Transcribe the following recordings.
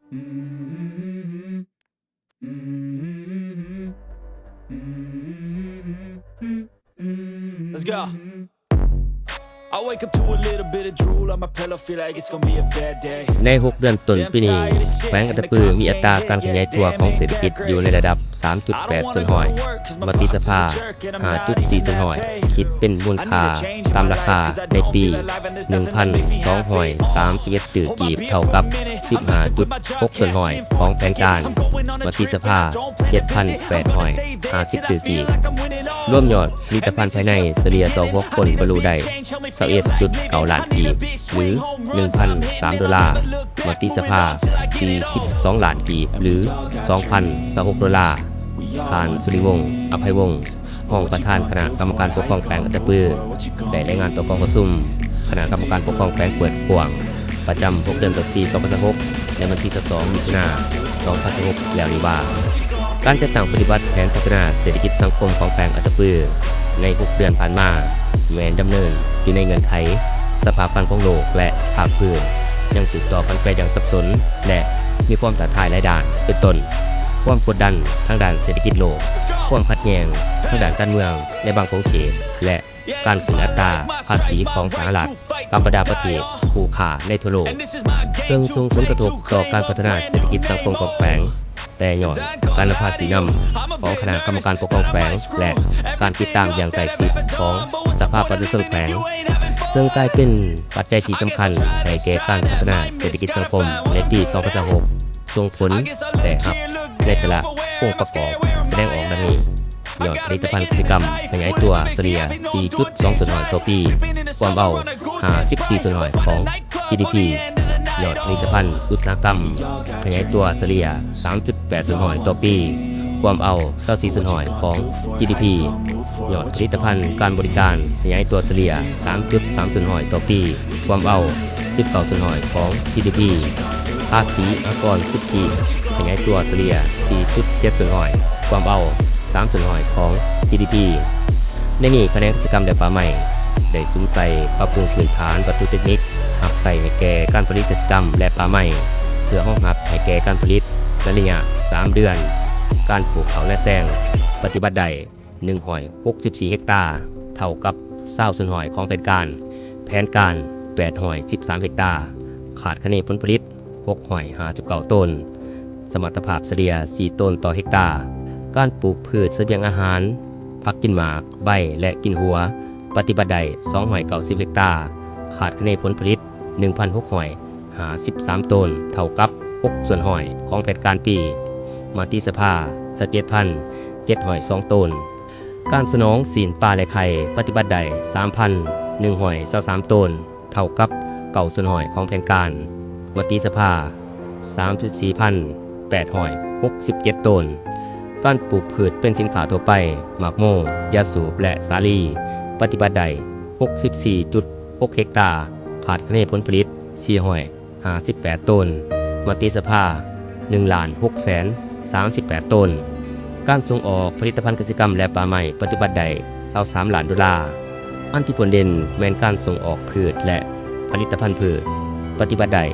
Let's go. I wake up to a little bit of drool on my pillow, feel like it's gonna be a bad day. ໃນຫົກເດືອນຕົ້ນປີນີ້ ແຂວງອັດຕະປືມີອັດຕາການຂະຫຍາຍຕົວຂອງເສດຖະກິດຢູ່ໃນລະດັບສາມຈຸດແປດສ່ວນຮ້ອຍ, ມະຕິສະພາຫ້າຈຸດສີ່ສ່ວນຮ້ອຍ, ຄິດເປັນມູນຄ່າຕາມລາຄາໃນປີໜຶ່ງພັນສອງຮ້ອຍສາມສິບເອັດຕື້ກີບ ເທົ່າກັບສິບຫ້າຈຸດຫົກສ່ວນຮ້ອຍຂອງແຜນການ, ມະຕິສະພາເຈັດພັນແປດຮ້ອຍຫ້າສິບຕື້ກີບ. ລວມຍອດຜະລິດຕະພັນພາຍໃນສະເລ່ຍຕໍ່ຫົວຄົນບັນລຸໄດ້ ຊາວເອັດຈຸດເກົ້າລ້ານກີບ ຫຼື ໜຶ່ງພັນສາມໂດລາ, ມະຕິສະພາ ສີ່ສິບສອງລ້ານກີບ ຫຼື ສອງພັນຊາວຫົກໂດລາ. ທ່ານ ສຸລິວົງ ອະໄພວົງ ຮອງປະທານຄະນະກຳມະການປົກຄອງແຂວງອັດຕະປື ໄດ້ລາຍງານຕໍ່ກອງປະຊຸມຄະນະກຳມະການປົກຄອງແຂວງເປີດກວ້າງ ປະຈຳຫົກເດືອນຕົ້ນປີສອງພັນຊາວຫົກ ໃນວັນທີຊາວສອງ ມິຖຸນາ ສອງພັນຊາວຫົກ ແລ້ວນີ້ວ່າ ການຈັດຕັ້ງປະຕິບັດແຜນພັດທະນາເສດຖະກິດສັງຄົມຂອງແຂວງອັດຕະປືໃນຫົກເດືອນຜ່ານມາ ແມ່ນດຳເນີນຢູ່ໃນເງື່ອນໄຂສະພາບການຂອງໂລກ ແລະ ພາກພື້ນ ຍັງສືບຕໍ່ຜັນແປຢ່າງສັບສົນ ແລະ ມີຄວາມທ້າທາຍຫຼາຍດ້ານ ເປັນຕົ້ນ ຄວາມກົດດັນທາງດ້ານເສດຖະກິດໂລກ, ຄວາມຂັດແຍ່ງທາງດ້ານການເມືອງໃນບາງຂົງເຂດ ແລະ ການຂຶ້ນອັດຕາພາສີຂອງສະຫະລັດກັບບັນດາປະເທດຄູ່ຄ້າໃນທົ່ວໂລກ, ເຊິ່ງສົ່ງຜົນກະທົບຕໍ່ການພັດທະນາເສດຖະກິດສັງຄົມຂອງແຂວງ ແຕ່ຍ້ອນການນຳພາຊີ້ນຳຂອງຄະນະກຳມະການປົກຄອງແຂວງ ແລະ ການຕິດຕາມຢ່າງໃກ້ຊິດຂອງສະພາປະຊາຊົນແຂວງ, ເຊິ່ງກາຍເປັນປັດໄຈທີ່ສຳຄັນໃຫ້ແກ່ການພັດທະນາເສດຖະກິດສັງຄົມໃນປີສອງພັນຊາວຫົກ ສົ່ງຜົນໄດ້ຮັບໃນແຕ່ລະອົງປະກອບສະແດງອອກດັ່ງນີ້. ຍອດຜະລິດຕະພັນກະສິກຳຂະຫຍາຍຕົວສະເລ່ຍ ສີ່ຈຸດສອງສ່ວນຮ້ອຍຕໍ່ປີ, ກວມເອົາ ຫ້າສິບສີ່ສ່ວນຮ້ອຍຂອງ ຈີດີພີ. ຍອດຜະລິດຕະພັນອຸດສາຫະກຳຂະຫຍາຍຕົວສະເລ່ຍ ສາມຈຸດແປດສ່ວນຮ້ອຍຕໍ່ປີ, ກວມເອົາ ຊາວສີ່ສ່ວນຮ້ອຍຂອງ ຈີດີພີ. ຍອດຜະລິດຕະພັນການບໍລິການຂະຫຍາຍຕົວສະເລ່ຍ ສາມຈຸດສາມສ່ວນຮ້ອຍຕໍ່ປີ, ກວມເອົາ ສິບເກົ້າສ່ວນຮ້ອຍຂອງ ຈີດີພີ. ພາສີອາກອນສຸດຖີບຂະຫຍາຍຕົວສະເລ່ຍ ສີ່ຈຸດເຈັດສ່ວນຮ້ອຍ, ກວມເອົາ ສາມສ່ວນຮ້ອຍຂອງ ຈີດີພີ. ໃນນີ້ ຂະແໜງກະສິກຳ ແລະ ປ່າໄມ້ ໄດ້ສຸມໃສ່ປັບປຸງພື້ນຖານວັດຖຸເຕັກນິກຮັບໃຊ້ໃຫ້ແກ່ການຜະລິດກະສິກຳ ແລະ ປ່າໄມ້ ເພື່ອຮອງຮັບໃຫ້ແກ່ການຜະລິດໃນໄລຍະສາມເດືອນ. ການປູກເຂົ້ານາແຊງປະຕິບັດໄດ້ ໜຶ່ງຮ້ອຍຫົກສິບສີ່ເຮັກຕາ, ເທົ່າກັບຊາວສ່ວນຮ້ອຍຂອງແຜນການ, ແຜນການ ແປດຮ້ອຍສິບສາມເຮັກຕາ, ຄາດຄະເນຜົນຜະລິດ ຫົກຮ້ອຍຫ້າສິບເກົ້າໂຕນ, ສະມັດຕະພາບສະເລ່ຍ ສີ່ໂຕນຕໍ່ເຮັກຕາ. ການປູກພືດສະບຽງອາຫານ, ຜັກກິນໝາກ, ໃບ ແລະ ກິນຫົວ, ປະຕິບັດໄດ້ ສອງຮ້ອຍເກົ້າສິບເຮັກຕາ, ຄາດຄະເນຜົນຜະລິດ ໜຶ່ງພັນຫົກຮ້ອຍຫ້າສິບສາມໂຕນ, ເທົ່າກັບ ຫົກສ່ວນຮ້ອຍຂອງແຜນການປີ. ມະຕິສະພາ ຊາວເຈັດພັນເຈັດຮ້ອຍສອງໂຕນ. ການສະໜອງຊີ້ນປາ ແລະ ໄຂ່ ປະຕິບັດໄດ້ ສາມພັນໜຶ່ງຮ້ອຍຊາວສາມໂຕນ, ເທົ່າກັບ ເກົ້າສ່ວນຮ້ອຍຂອງແຜນການ. ມະຕິສະພາ ສາມສິບສີ່ພັນແປດຮ້ອຍຫົກສິບເຈັດໂຕນ. ການປູກພືດເປັນສິນຄ້າທົ່ວໄປ, ໝາກໂມ, ຢາສູບ ແລະ ສາລີ, ປະຕິບັດໄດ້ ຫົກສິບສີ່ຈຸດຫົກເຮັກຕາ, ຄາດຄະເນຜົນຜະລິດ ສີ່ຮ້ອຍ ຫ້າສິບແປດໂຕນ, ມະຕິສະພາ ໜຶ່ງລ້ານຫົກແສນສາມສິບແປດໂຕນ. ການສົ່ງອອກຜະລິດຕະພັນກະສິກຳ ແລະ ປ່າໄມ້ ປະຕິບັດໄດ້ ຊາວສາມລ້ານໂດລາ. ອັນທີ່ພົ້ນເດັ່ນແມ່ນການສົ່ງອອກພືດ ແລະ ຜະລິດຕະພັນພືດ, ປະຕິບັດໄດ້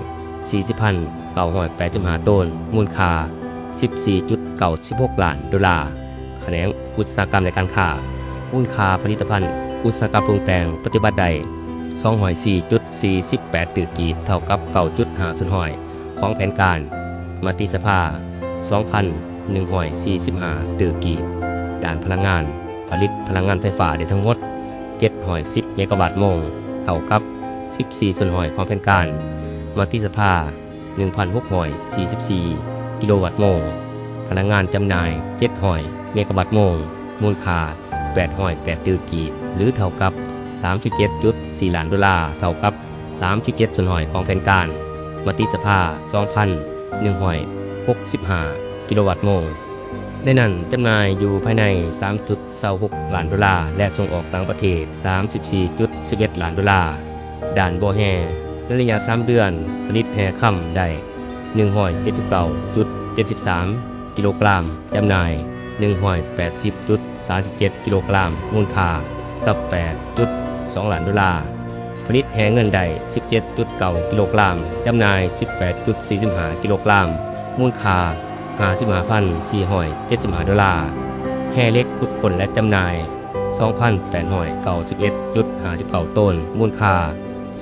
ສີ່ສິບພັນເກົ້າຮ້ອຍແປດສິບຫ້າໂຕນ, ມູນຄ່າ ສິບສີ່ຈຸດເກົ້າສິບຫົກລ້ານໂດລາ. ຂະແໜງອຸດສາຫະກຳ ແລະ ການຄ້າ, ມູນຄ່າຜະລິດຕະພັນອຸດສາຫະກຳປຸງແຕ່ງ ປະຕິບັດໄດ້ ສອງຮ້ອຍສີ່ຈຸດ ສີ່ສິບແປດຕື້ກີບ, ເທົ່າກັບ ເກົ້າຈຸດຫ້າສ່ວນຮ້ອຍຂອງແຜນການ. ມະຕິສະພາ ສອງພັນໜຶ່ງຮ້ອຍສີ່ສິບຫ້າຕື້ກີບ. ດ້ານພະລັງງານ, ຜະລິດພະລັງງານໄຟຟ້າໄດ້ທັງໝົດ ເຈັດຮ້ອຍສິບເມກາວັດໂມງ, ເທົ່າກັບ ສິບສີ່ສ່ວນຮ້ອຍຂອງແຜນການ. ມະຕິສະພາ ໜຶ່ງພັນຫົກຮ້ອຍສີ່ສິບສີ່ກິໂລວັດໂມງ, ພະລັງງານຈຳໜ່າຍ ເຈັດຮ້ອຍເມກາວັດໂມງ, ມູນຄ່າ ແປດຮ້ອຍແປດຕື້ກີບ ຫຼື ເທົ່າກັບ ສາມສິບເຈັດຈຸດສີ່ລ້ານໂດລາ, ເທົ່າກັບ ສາມສິບເຈັດສ່ວນຮ້ອຍຂອງແຜນການ. ມະຕິສະພາ ສອງພັນໜຶ່ງຮ້ອຍຫົກສິບຫ້າກິໂລວັດໂມງ. ໃນນັ້ນ ຈຳໜ່າຍຢູ່ພາຍໃນ ສາມຈຸດຊາວຫົກລ້ານໂດລາ ແລະ ສົ່ງອອກຕ່າງປະເທດ ສາມສິບສີ່ຈຸດສິບເອັດລ້ານໂດລາ. ດ້ານບໍ່ແຮ່, ໃນໄລຍະສາມເດືອນ ຜະລິດແຮ່ຄຳໄດ້ ໜຶ່ງຮ້ອຍເຈັດສິບເກົ້າຈຸດເຈັດສິບສາມກິໂລກຣາມ, ຈຳໜ່າຍ ໜຶ່ງຮ້ອຍແປດສິບຈຸດສາມສິບເຈັດກິໂລກຣາມ, ມູນຄ່າ ຊາວແປດຈຸດສອງລ້ານໂດລາ. ຜະລິດແຮ່ເງິນໄດ້ສິບເຈັດຈຸດເກົ້າກິໂລກຣາມ, ຈຳໜ່າຍສິບແປດຈຸດສີ່ສິບຫ້າກິໂລກຣາມ, ມູນຄ່າຫ້າສິບຫ້າພັນສີ່ຮ້ອຍເຈັດສິບຫ້າໂດລາ. ແຮ່ເຫຼັກຂຸດຄົ້ນ ແລະ ຈຳໜ່າຍສອງພັນແປດຮ້ອຍເກົ້າສິບເອັດຈຸດຫ້າສິບເກົ້າໂຕນ, ມູນຄ່າ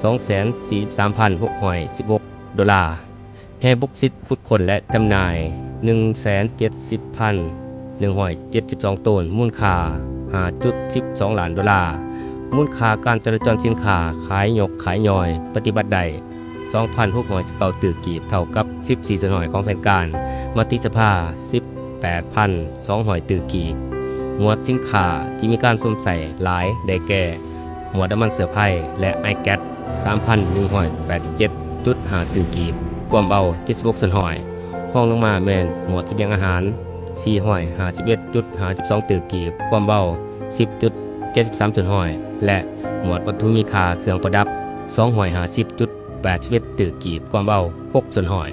ສອງແສນສີ່ສິບສາມພັນຫົກຮ້ອຍສິບຫົກໂດລາ. ແຮ່ບົກຊິດຂຸດຄົ້ນ ແລະ ຈຳໜ່າຍໜຶ່ງແສນເຈັດສິບພັນໜຶ່ງຮ້ອຍເຈັດສິບສອງໂຕນ, ມູນຄ່າຫ້າຈຸດສິບສອງລ້ານໂດລາ. ມູນຄ່າການຈະລາຈອນສິນຄ້າຂາຍຍົກຂາຍຍ່ອຍປະຕິບັດໄດ້ສອງພັນຫົກຮ້ອຍສິບເກົ້າຕື້ກີບ, ເທົ່າກັບສິບສີ່ສ່ວນຮ້ອຍຂອງແຜນການ. ມະຕິສະພາສິບແປດພັນສອງຮ້ອຍຕື້ກີບ. ໝວດສິນຄ້າທີ່ມີການຊົມໃຊ້ຫຼາຍໄດ້ແກ່ ໝວດນ້ຳມັນເຊື້ອໄຟ ແລະ ອາຍແກັສ ສາມພັນໜຶ່ງຮ້ອຍແປດສິບເຈັດຈຸດຫ້າຕື້ກີບ, ຄວາມເບົາເຈັດສິບຫົກສ່ວນຮ້ອຍ. ຮອງລົງມາແມ່ນໝວດສະບຽງອາຫານ ສີ່ຮ້ອຍຫ້າສິບເອັດຈຸດຫ້າສິບສອງຕື້ກີບ, ຄວາມເບົາສິບຈຸດເຈັດສິບສາມສ່ວນຮ້ອຍ ແລະ ໝວດວັດຖຸມີຄ່າເຄື່ອງປະດັບ ສອງຮ້ອຍຫ້າສິບຈຸດແປດສິບເອັດຕື້ກີບ, ຄວາມເບົາຫົກສ່ວນຮ້ອຍ.